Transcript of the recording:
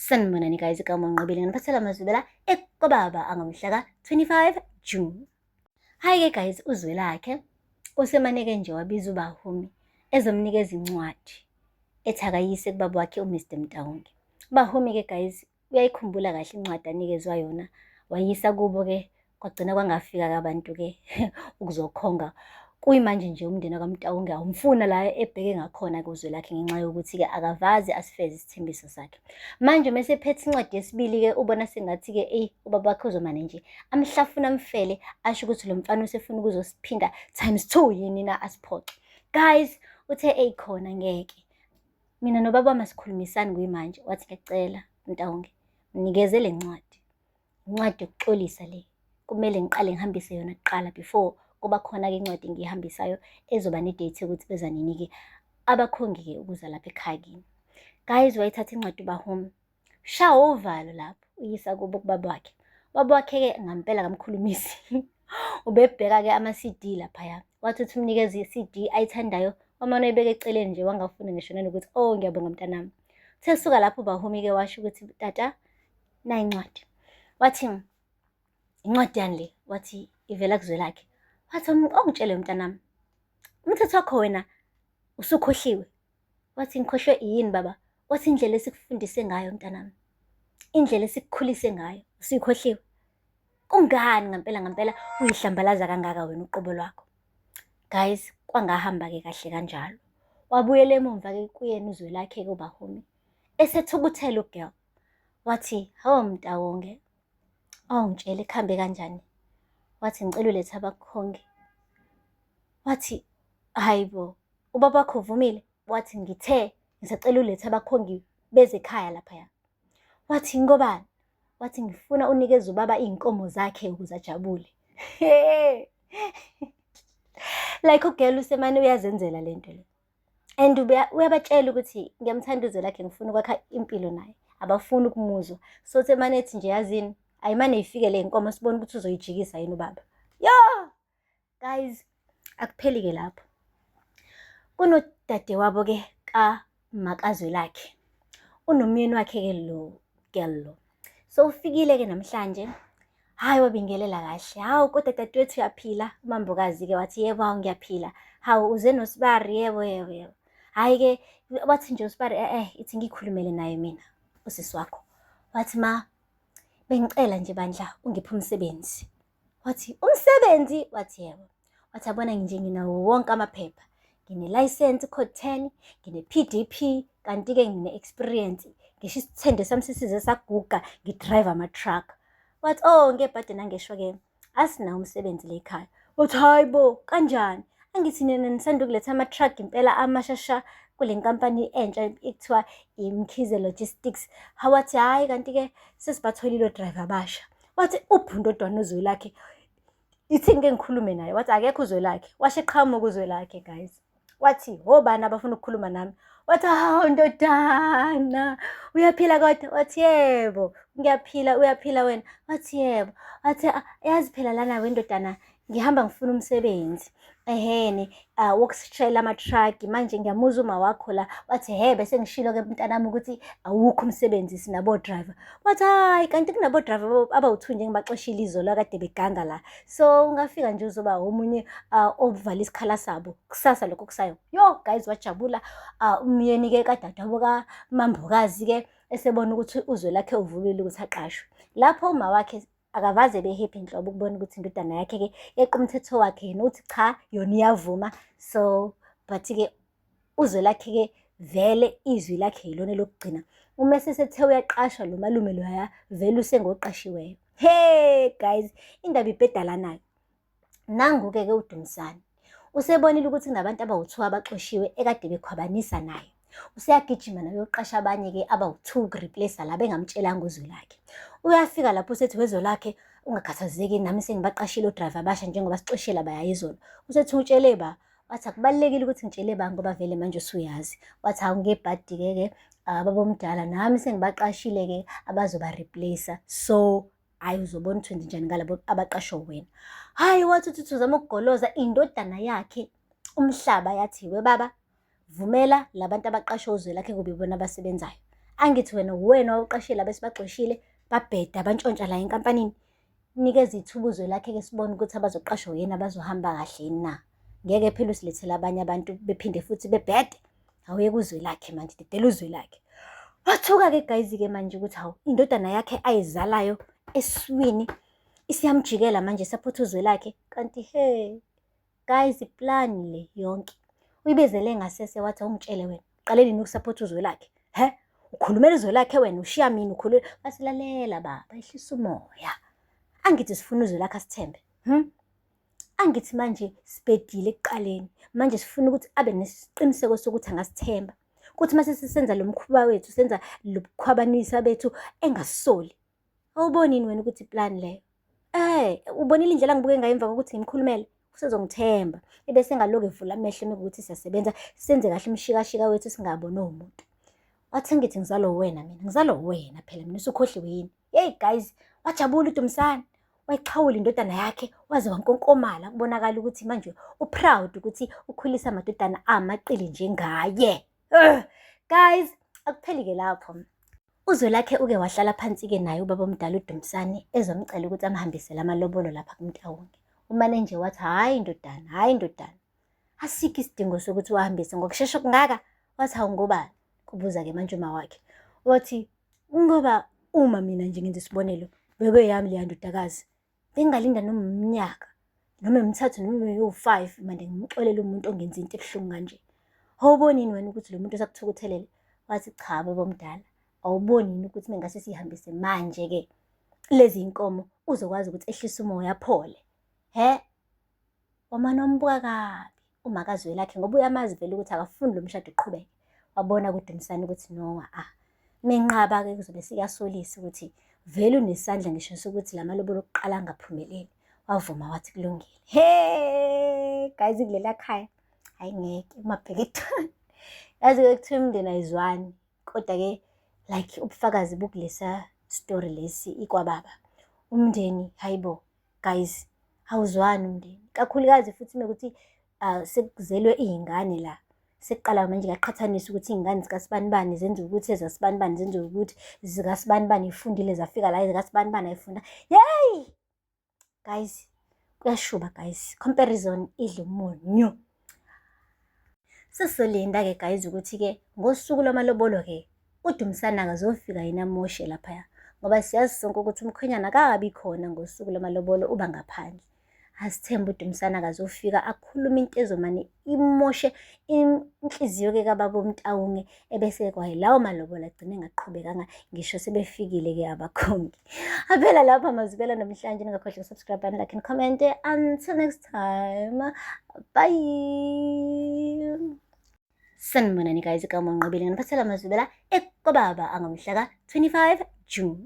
Sanibonani guys, igama uNqobile nginiphathela amazwibela ekobaba angomhla ka-25 June. Hhayi-ke guys, uZwelakhe usemaneke nje wabiza uBahumi ezomnikeza incwadi ethi akayise kubaba wakhe uMr Mtaungi. UBahumi-ke guys uyayikhumbula kahle incwadi anikezwa yona, wayisa kubo-ke kwagcina kwangafika-ke abantu-ke ukuzokhonga. Kuyimanje nje umndeni wakwaMtaungi awumfuna la ebheke ngakhona kuZwelakhe ngenxa yokuthi-ke akavaze asifeze isithembiso sakhe. Manje uma esephethe incwadi yesibili-ke ubona sengathi-ke eyi ubaba wakhe uzomane nje amhlafuna amfele asho ukuthi lo mfana usefuna ukuzosiphinda times two yini na asiphoxe. Guys, uthe eyi khona ngeke. Mina nobaba wami asikhulumisani kuyimanje. Wathi ngiyacela Mtaungi, mnikeze le ncwadi. Incwadi yokuxolisa le. Kumele ngiqale ngihambise yona kuqala before kuba khona-ke incwadi engiyihambisayo ezoba ne-date yokuthi beza nini-ke abakhongi-ke ukuza lapha ekhaya kini. Guys, wayithatha incwadi uBahumi. Shawa uvalo lapho uyisa kubo kubaba wakhe. Ubaba wakhe-ke ngampela kamkhulumisi. Ubebheka-ke ama-CD laphaya. Wathi uthi umnikeza i-CD ayithandayo, wamane uyibeka eceleni nje wangafuni ngisho nanokuthi oh ngiyabonga mntanami. Uthe suka lapho uBahumi-ke washo ukuthi tata nayi incwadi. Wathi incwadi yani le? Wathi ivela kuZwelakhe. Wathi ongitshele mntanami, umthetho wakho wena usukhohliwe. Wathi ngikhohlwe yini baba? Wathi indlela esikufundise ngayo mntanami, indlela esikukhulise ngayo usuyikhohliwe. Kungani ngampela ngampela uyihlambalaza kangaka wena uqobo lwakho? Guys, kwangahamba-ke kahle kanjalo. Wabuyela emumva-ke kuyena uZwelakhe-ke uBahumi. Esethukuthele ugirl. Wathi, hawu Mtawonge, awungitshele kuhambe kanjani? Wathi ngicela ulethe abakhongi. Wathi, hayi bo, ubaba wakho uvumile? Wathi ngithe ngisacela ulethe abakhongi beze ekhaya laphaya. Wathi ngobani? Wathi ngifuna unikeze ubaba iy'nkomo zakhe ukuze ajabule. Like ugirl usemane uyazenzela le nto le. And uyabatshela ukuthi ngiyamthanda uZwelakhe ngifuna ukwakha impilo naye. Abafuni ukumuzwa. So semane ethi nje yazini, ayimane ifike le nkomo sibone ukuthi uzoyijikisa yini ubaba. Yo! Guys, akupheli-ke lapho. Kunodadewabo-ke kaMakaZwelakhe. Unomyeni wakhe-ke lo girl lo. So ufikile-ke namhlanje, hhayi wabingelela kahle. Hawu kodwa dadewethu uyaphila. UMambokazi-ke wathi yebo, hawu ngiyaphila. Hawu uze noSibari, yebo yebo yebo. Hhayi-ke wathi nje uSibari eh ithi ngikhulumele naye mina usisi wakho. Wathi ma, bengicela nje bandla ungiphe umsebenzi. Wathi umsebenzi? Wathi yebo. Wathi yabona nje nginawo wonke amaphepha. Ngine-license code 10, ngine-PDP, kanti-ke ngine-experience. Ngisho isithende sami sisize saguga, ngidrayiva ama-truck. Wathi oh ngebhadi nangeshwa-ke asinawo umsebenzi la ekhaya. Wathi hayi bo, kanjani? Angithi nina nisanda ukuletha ama-truck impela amashasha kule nkampani entsha ekuthiwa iMkhize Logistics. Wathi hhayi kanti-ke sesibatholile o-driver abasha. Wathi uphi undodwana uZwelakhe? Ithi ngike ngikhulume naye. Wathi akekho uZwelakhe. Washo eqhamuka uZwelakhe guys. Wathi obani abafuna ukukhuluma nami? Wathi hawu ndodana, uyaphila kodwa? Wathi yebo, ngiyaphila, uyaphila wena? Wathi yebo. Wathi yazi phela lana wendodana ngihamba ngifuna umsebenzi. Ehene, wokushayela ama-truck manje ngiyamuzwa uma wakho la. Wathi he bese ngishilo-ke mntanami ukuthi awukho umsebenzi sinabo-driver. Wathi hhayi kanti kunabo-driver abawu-two nje engibaxoshile izolo akade beganga la. So ungafika nje uzoba omunye ovala isikhala sabo kusasa lokho kusayo. Yo guys wajabula umyeni-ke kadadewabo kaMambokazi-ke esebona ukuthi uZwelakhe uvumile ukuthi aqashwe. Lapho uma wakhe akavaze ebe-happy nhlobo ukubona ukuthi indodana yakhe-ke yeqa umthetho wakhe yena uthi cha yona iyavuma. So but-ke uZwelakhe-ke vele izwi lakhe yilona elokugcina. Uma esesethe uyaqashwa lo malume loya vele usengoqashiweyo. Hey guys, indaba ibheda nayo. Nangu-ke ke uDumisani. Usebonile ukuthi kunabantu abawu-two abaxoshiwe ekade bekhwabanisa naye. Useyagijima naye uyoqasha abanye-ke abawu-two uku-replace laba engamtshelanga uZwelakhe. Uyafika lapho usethi weZwelakhe ungakhathazeki nami sengibaqashile o-driver abasha njengoba sixoshile labaya izolo. Usethi utshele ba? Wathi akubalulekile ukuthi ngitshele ba ngoba vele manje usuyazi. Wathi hawu ngebhadi-ke ke baba omdala nami sengibaqashile-ke abazoba-replace. So hhayi uzobona ukuthi wenze njani ngalabo abaqashwe wena. Hhayi wathi uthi uzama ukugoloza indodana yakhe umhlaba yathi we baba vumela labantu abaqashwe uZwelakhe kube ibona abasebenzayo. Angithi wena uwena owawuqashile laba esibaxoshile, babheda bantshontsha la enkampanini. Nikeza ithuba uZwelakhe-ke sibone ukuthi abazoqashwa uyena bazohamba kahle yini na. Ngeke phela usilethele abanye abantu bephinde futhi bebhede. Awuyeke uZwelakhe manje, dedela uZwelakhe. Wathuka-ke guys-ke manje ukuthi hawu, indodana yakhe ayizalayo eswini isiyamjikela manje isaphotha uZwelakhe. Kanti he, guys, iplani le yonke. Uyibizele ngasese wathi awungitshele wena, uqale nini ukusaphotha uZwelakhe? He? Ukhulumela uZwelakhe wena, ushiya mina ukhulumela. Wathi lalela baba, ehlisa umoya. Angithi sifuna uZwelakhe asithembe. Angithi manje sibhedile ekuqaleni. Manje sifuna ukuthi abe nesiqiniseko sokuthi angasithemba. Kuthi mase sisenza lo mkhuba wethu, senza lobukhwabanisa bethu engasisoli. Awuboni yini wena ukuthi iplani leyo? Ubonile indlela angibuke ngayo emva kokuthi ngimkhulumele? Usezongithemba. Ebese engalokhu evula amehlo mekuwukuthi siyasebenza, senze kahle umshikashika wethu singaboni umuntu. Wathi ngithi ngizalwa uwena mina, ngizalwa uwena phela mina usukhohliwe yini? Hey guys, wajabula uDumsane. Wayixhawula indodana yakhe waze wankonkomala kubonakala ukuthi manje uproud ukuthi ukhulisa amadodana amaqili njengaye. Guys, akupheli-ke lapho. UZwelakhe uke wahlala phansi-ke naye ubaba omdala uDumsane ezomcela ukuthi amhambisele amalobolo lapha kuMtawunge. Umane nje wathi hhayi ndodana, hhayi ndodana. Asikho isidingo sokuthi wahambise ngokushesha okungaka. Wathi hawu ngobani? Kubuza-ke manje uma wakhe. Wathi ngoba uma mina nje ngenza isibonelo, bekuyeyami leya ndodakazi. Bengingalinda noma umnyaka, noma emithathu, noma ewu-five mande ngimxolele umuntu ongenza into ebuhlungu kanje. Awuboni yini wena ukuthi lo muntu usakuthukuthelele? Wathi cha baba omdala, awuboni yini ukuthi mengase sihambise manje-ke lezi nkomo uzokwazi ukuthi ehlise umoya aphole. He? Wamane wambuka kabi uMakaZwelakhe ngoba uyamazi vele ukuthi akafuni lo mshado uqhubeke. Wabona kuDumsane ukuthi no a menqaba-ke kuzobe sekuyasolisa ukuthi vele unesandla ngisho sokuthi la malobolo okuqala angaphumeleli. Wavuma wathi kulungile. He guys, kulela khaya hayi ngeke umabhekethwane. Yazi-ke kuthiwa imindeni ayizwani kodwa-ke like ubufakazi bukulesa story lesi ikwababa. Umndeni hayibo guys, awuzwani umndeni kakhulukazi futhi mekuthi sekuzelwe iy'ngane la sekuqala manje kuyaqhathaniswa ukuthi iy'ngane zikasibanibani zenza ukuthi ezasibanibani zenza ukuthi zikasibanibani ifundile zafika la ezikasibanibani ayifunda. Yeyi guys, kuyashuba guys, comparison idla umunyu. Sesizolinda-ke guys ukuthi-ke ngosuku lwamalobolo-ke uDumsane akazofika yini amoshe laphaya, ngoba siyazi sonke ukuthi umkhwenyana akabi khona ngosuku lwamalobolo, uba ngaphandle. Asithembe uDumsane akazofika akhulume into ezomane imoshe inhliziyo-ke kababa uMtawunge, ebese kwaye lawo malobolo agcine engaqhubekanga ngisho sebefikile-ke abakhongi. Aphela lapha amazwibela namhlanje, ningakhohlwa ukusubscribe and like and comment. Until next time, bye. Sanibonani guys, igama uNqobile nginiphathela amazwibela ekwababa angomhla ka-25 June.